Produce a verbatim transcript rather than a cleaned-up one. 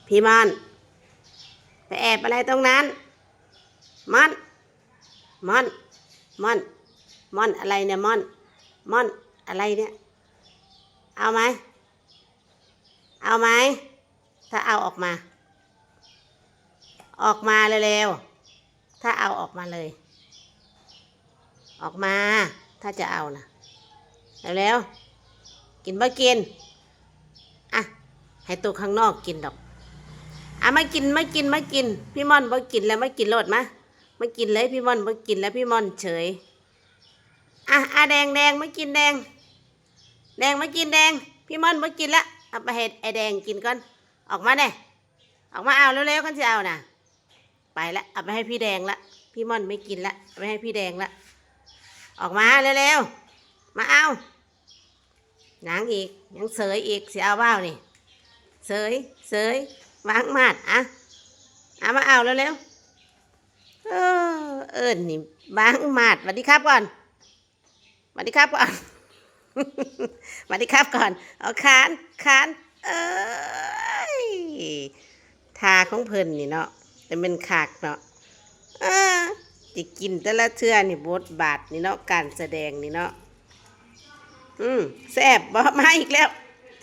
พี่ม่อน ไปแอบอะไรตรงนั้น ม่อน ม่อน ม่อน ม่อนอะไรเนี่ย ม่อน ม่อนอะไรเนี่ย เอาไหม เอาไหม ถ้าเอาออกมา ออกมาเร็วๆ ถ้าเอาออกมาเลย ออกมา ถ้าจะเอานะ เร็วๆ กินบ่กิน อ่ะ ให้ตัวข้างนอกกินดอก อ่ะ มากิน มากิน มากิน พี่ม่อนบ่กินแล้ว มากินโลดมา มากินเลย พี่ม่อนบ่กินแล้ว พี่ม่อนเฉย อ่ะ อ่ะ แดง แดง มากินแดง แดง มากินแดง พี่ม่อนบ่กินละ เอาไปให้ไอ้แดงกินก่อน ออกมาแน่ ออกมาเอาเร็วๆ คันสิเอาน่ะ ไปละ เอาไปให้พี่แดงละ พี่ม่อนไม่กินละ เอาไปให้พี่แดงละ ออกมาเร็วๆ มาเอา หยังอีก ยังเสยอีก สิเอาบ่าวนี่ เสย เสย วางมาด อ่ะ เอามาเอาเร็วๆ เออ เอิ้นนี่ วางมาด สวัสดีครับก่อน สวัสดีครับก่อน สวัสดีครับก่อน เอาคาน คาน เอ้ย ท่าของเพิ่นนี่เนาะ แต่เป็นคักเนาะ เออ สิกินแต่ละเทื่อนี่ บทบาทนี่เนาะ การแสดงนี่เนาะ อืม แซ่บบ่ มาอีกแล้ว